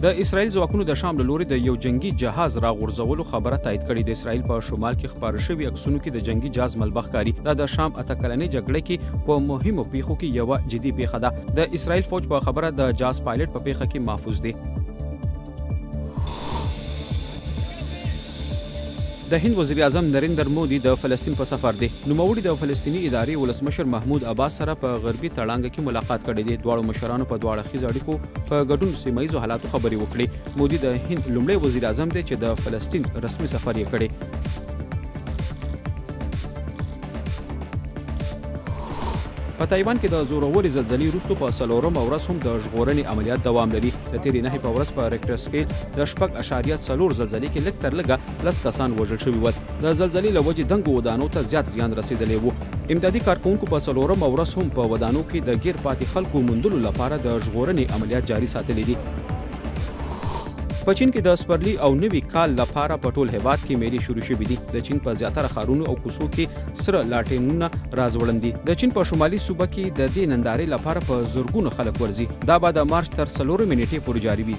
د اسرایل ځواکونو د شام له لوري د یو جنگي جهاز راغورځولو خبره تایید کړې. د اسرایل په شمال کې خپاره شوي عکسونو کې د جنگي جهاز ملبه ښکاري. دا د شام 8 کلنې جګړې کې په مهمو پیښو کې یوه جدي پیښه ده. د اسرایل فوج په خبره، د جهاز پایلټ په پیښه کې محفوظ دی. د هند وزیراعظم نریندر مودي د فلسطین په سفر دی. نوموړي د فلسطیني ادارې ولسمشر محمود عباس سره په غربي تړانګه کې ملاقات کړی دی. دواړو مشرانو په دوه اړخیزو اړیکو په ګډون سیمه ییزو حالاتو خبرې وکړې. مودي د هند لومړی وزیراعظم دی چې د فلسطین رسمي سفر یې کړی. په تایوان کې د زورورې زلزلې وروسته په څلورمه ورځ هم د ژغورنې عملیات دوام لري. د تېرې نهې په ورځ په ریکټر سکیل د 6.4 زلزلې کې لږ تر لږه 10 کسان وژل شوي ول. د زلزلې له وجې دنګو ودانو ته زیات زیان رسېدلی وو. امدادي کارکوونکو په څلورمه ورځ هم په ودانو کې د ګیر پاتې خلکو موندلو لپاره د ژغورنې عملیات جاري ساتلي دي. په چین کې د سپرلي او نوي کال لپاره په ټول هیواد کې میلې شروع شوې دي. د چین په زیاتره ښارونو او کوڅو کې سره لاټینونه راځوړند دي. د چین په شمالي صوبه کې د دې نندارې لپاره په زرګونو خلک ورځي. دا به د مارچ تر 4 نیټې پورې جاري وي.